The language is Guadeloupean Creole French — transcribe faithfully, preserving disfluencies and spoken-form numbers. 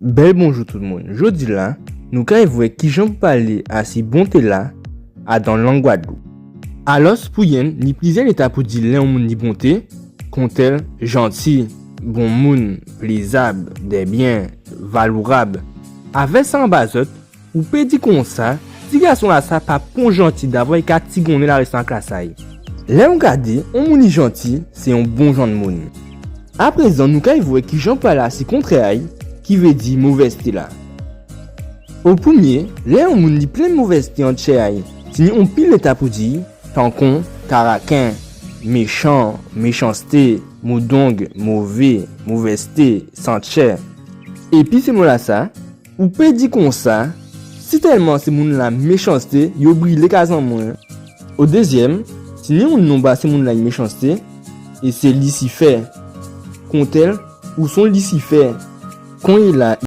Bèl bonjou tout moun. Jòdi-la, nou kay vwè kijan pou palé asi bonté-la adan lang Gwadloup. Alòs, pou yonn, ni plizyè léta pou di lè on moun ni bonté, kontèl janti, bon moun, plezab, dèbyen, valourab. Avè sa anba zòt, ou pé di konsa, ti gason-lasa pa pon janti davwa i ka tigonnen larèstan a klas a-y. Lè ou gadé, on moun i janti, sé on bon jan moun. Aprézan, nou kay vwè kijan palé asi kontrè a-y, ki vé di movèzté-la. O prèmyé, lè on moun ni plen movèzté an tjè a-y, tini on pil léta pou di, tankon, karaken, méchan, méchansté, moudong, mové, movèzté, san tjè. Épi sé mo-lasa, ou pé di konsa, sitèlman sé moun-la méchansté, yo brilé kaz an mwen. O dézyèm, tini on non ba sé moun-la méchansté, é sé Lisifè. Kontèl, ou sé on Lisifè. Konyéla,